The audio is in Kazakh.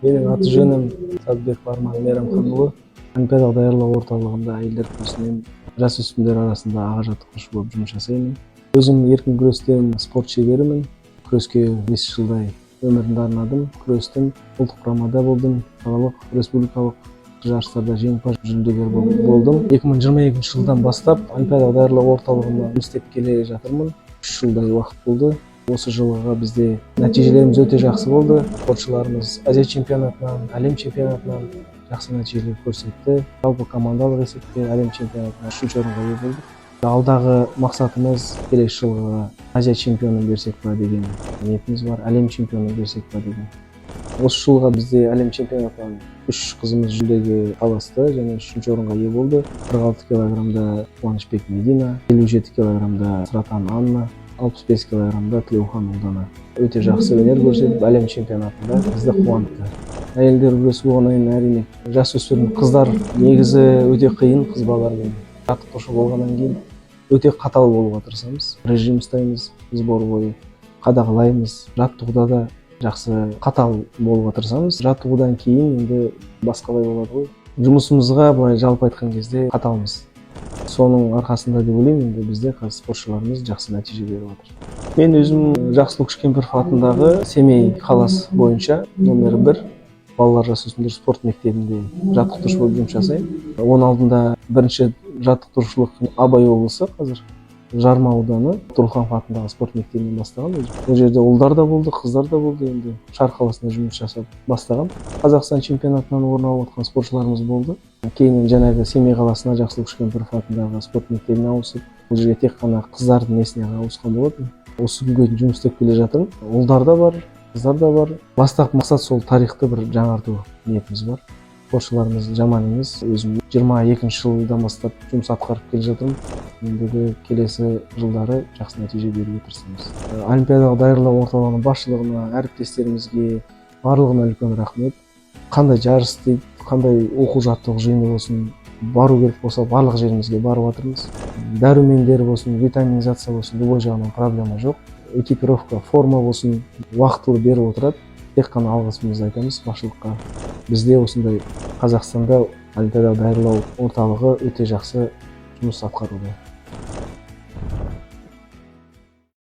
Менің аты жөнім Сәдібеков Арман Мейрамханұлы. Олимпиадалық даярлау орталығында әйелдер күресінен жасөспірімдер арасында аға жаттықтырушы болып жұмыс жасаймын. Өзім еркін күрестен спорт шеберімін. Күреске 5 жылдай өмірімді арнадым. Күрестім, ұлттық құрамада болдым, қалалық, республикалық жарыстарда жеңімпаз, жүлдегер болдым. 2022 жылдан бастап олимпиадалық даярлау орталығында жұмыс істеп келе жатырмын. 3 жылдай уақыт болды. Осы жылға бізде нәтижелеріміз өте жақсы болды. Спортшыларымыз Азия чемпионатынан, әлем чемпионатынан жақсы нәтижелер көрсетті. Жалпы командалық есепте әлем чемпионатынан үшінші орынға ие болдық. Алдағы мақсатымыз келесі жылға Азия чемпионын берсек па деген ниетіміз бар, әлем чемпионын берсек па деген. Осы жылға бізде әлем чемпионатынан үш қызымыз жүлдеге таласты және үшінші орынға ие болды. 46 килограммда Қуанышбек Медина, 57 килограммда Сұратан Анна, 65 килограммда Тілеухан Ұлдана өте жақсы өнер көрсетіп, әлем чемпионатында бізді қуантты. Әйелдер күресі болғаннан кейін, әрине, жасөспірім қыздар негізі өте қиын. Қыз балалармен жаттықтырушы болғаннан кейін өте қатал болуға тырысамыз, режим ұстаймыз, сбор бойы қадағалаймыз. Жаттығуда да жақсы қатал болуға тырысамыз. Жаттығудан кейін енді басқалай болады ғой. Жұмысымызға былай жалпы айтқан кезде қаталмыз. Соның арқасында деп ойлаймын, енді бізде қазір спортшыларымыз жақсы нәтиже беріп жатыр. Мен өзім Жақсылық Үшкемпіров атындағы Семей қаласы бойынша номері 1 балалар жасөспірімдер спорт мектебінде жаттықтырушы болып жұмыс жасаймын. Оның алдында бірінші жаттықтырушылық Абай облысы, қазір Жарма ауданы, Тұрханов атындағы спорт мектебінен бастаған өзім. Ол жерде ұлдар да болды, қыздар да болды. Енді Шар қаласында жұмыс жасап бастаған. Қазақстан чемпионатынан орын алып жатқан спортшыларымыз болды. Кейіннен жаңағы Семей қаласына Жақсылық Үшкемпіров атындағы спорт мектебіне ауысып, бұл жерге тек қана қыздардың несіне ауысқан болатын. Осы күнге дейін жұмыс істеп келе жатырмын. Ұлдар да бар, қыздар да бар. Бастапқы мақсат сол тарихты бір жаңарту ниетіміз бар. Спортшыларымыз жаман емес. Өзім 22-жылдан бастап жұмыс атқарып келе жатырмын. Ендігі келесі жылдары жақсы нәтиже беруге тырысамыз. Олимпиадалық даярлау орталығының басшылығына, әріптестерімізге, барлығына үлкен рахмет. Қандай жарыс дейді, қандай оқу жаттығу жиыны болсын, бару керек болса, барлық жерімізге барып жатырмыз. Дәрумендер болсын, витаминизация болсын, любой жағынан проблема жоқ. Экипировка, форма болсын, уақытылы беріп отырады. Тек қана алғысымызды айтамыз басшылыққа. Бізде осындай Қазақстанда олимпиадалық даярлау орталығы өте жақсы жұмыс атқаруда.